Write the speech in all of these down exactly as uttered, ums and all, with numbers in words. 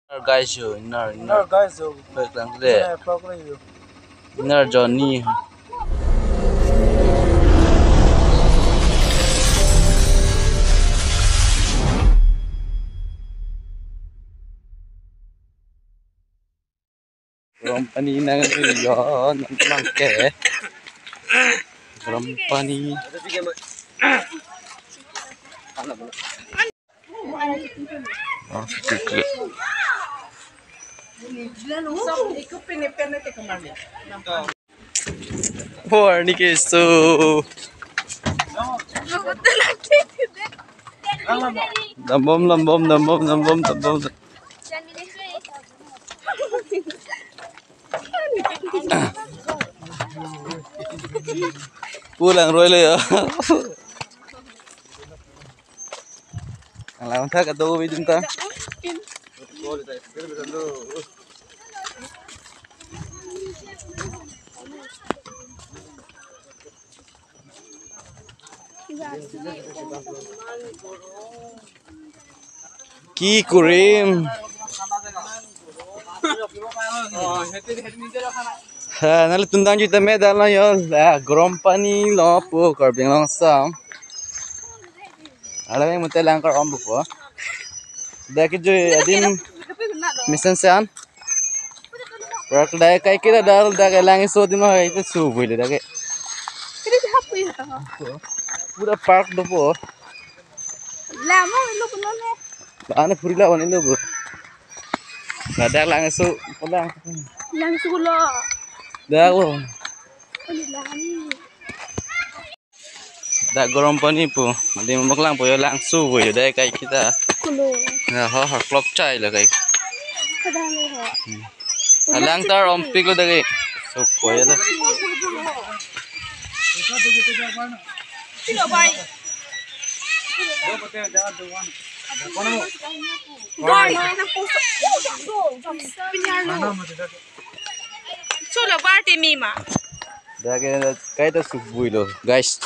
Guys, yo, inner, inner. Inner, guys, yo. Back lang de. Inner, back lang, yo. Inner Johnny. Garam pani nang yo, nang, nang ke. Garam pani. Oh, sikit, sikit. Por ni ke so. Dambom, dambom, dambom, dambom, dambom. Pu langroi lo ya. Ang lang thak ado bidin ta. Ki kurim. Ha, nanglitum dang jui tame dal lo yo. Ah, garam pani lo pu Karbi Anglong asam. Ala yang mute lang kar om pu. Dak ke jui adim mesen sean. Park dak kai kira dal dak ke lang iso adim hai itu subui le dak ke. Ini siapa ya? Pura park do pu. Lama lo kuno ne. Ane phuri la wan lo bu. Ladak lang iso pulang. Lang iso lo. Dak lo. Ini lah ni. Dak garam pani pu. Adim mak lang pu yo lang subui yo dak kai kita. Kulo. Ya ha ha clock chai lo kai. Kadang lo ha. Hmm. Alang tar ompik lo dak kai. So ko ya dak. Sino bai? Gol, na puso. Pinyalo. Chulo bar timi ma. Dak ke kai ta subui lo, guys.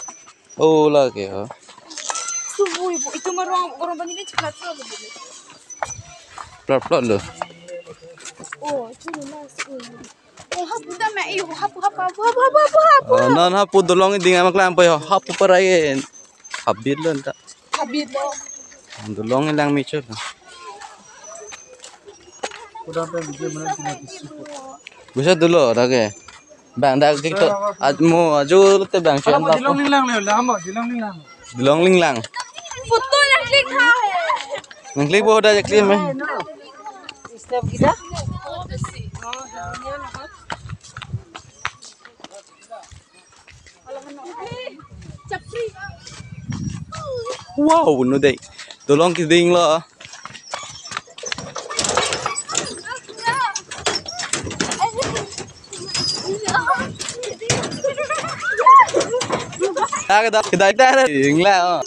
Oh, lake ha. Subui pu. Itu ma rong, garam pani ni chiklat lo. Plot, plot lo. Oh, chulo na subui. Oh, hapu dam ma, iyo, hapu, hapu, hapu. Ah, non hapu dolong ding amak lang pa yo, hapu parai. Habit lo ta. Habit lo. Dolong lang michot. Bisa dolo dak ke. Bang dak ke to. At mo ajo te bang sian. Dilong linglang le, lama, dilong linglang. Dilong linglang. Photo lang click ha. Nang click bo dak click me. Step kita. Wow, no dei. Dolong keding lo. Dak, dak, dak, dak, ingla.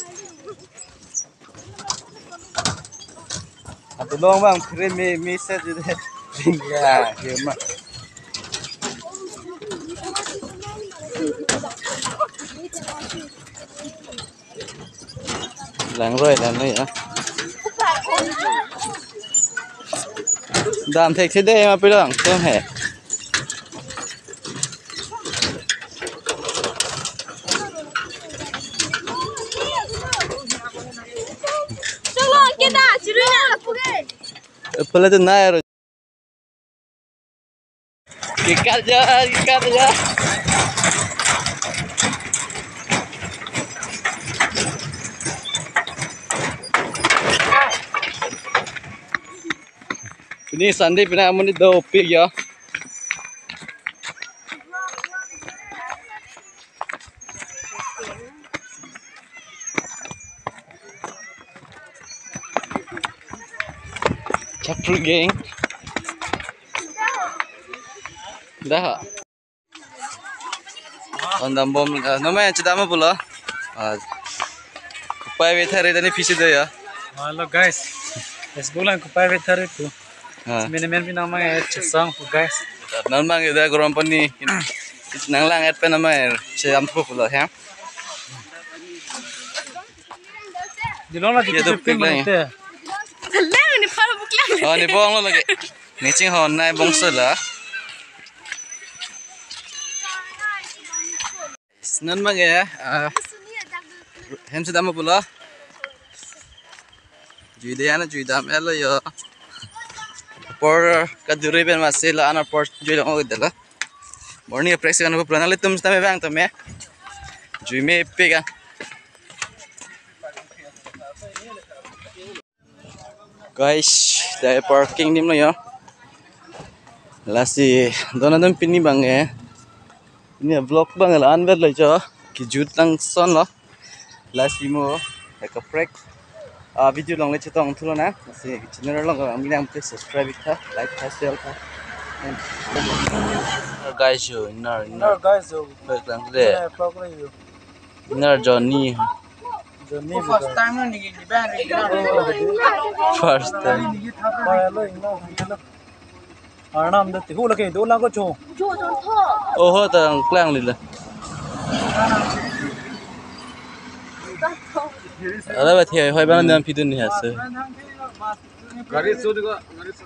Atulong bang, free me, me set jide. Ya, ya ma. Langroi, langroi ya. Dam thek si de ma pilang, tum he. Chalo, kita, chiruna, puge. Pala tu nai ro. Kikat ja, kikat ja. Pini Sunday pina amonit dopik ya. Chapru gang. Dah. Ondam bom, eh, nama yang cedama pula? Ah, Kupai Vethar tani pisi do ya. Hello guys. Facebook lang Kupai Vethar pu. Ah. Mene men pinang mang eh chesang pu guys. Nang mang ida garam pani. Nang lang et pen nama eh. Che am pu pula ya. Dilong la ya, dikit dopik pin lang ya. Te. Telang ni pala buklang. Oh, ne bong lo lake. Ne chinghon nai bongso la. Sinan bang ya, ah, hem si dam pulo. Jui de ana jui dam elo yo. Apor kaduri pen masi la an apor jui long de la. Morning press kan pulo nanglitum sitame bang tame. Jui mepik an. Guys, dai parking adim lo yo. Lasi, dona dam pini bang eh. Pini vlog bang la-an vet lo jo. Kejut langson lo. Lasi mo, eka prek. Ah, video along le chetong thulo na. Lasi channel along kami nang please subscribe tha, like tha, share tha. Guys, yo, inner, inner. Guys, yo. Prek lang le. Inner Johnny. Johnny first time lo niki di bang. First time. Arnam de tihu lake do lang ko cho. Oho, ta klang lila. Ala ba thi hoi bang dan pidun ni ase. Gari so diko, gari so.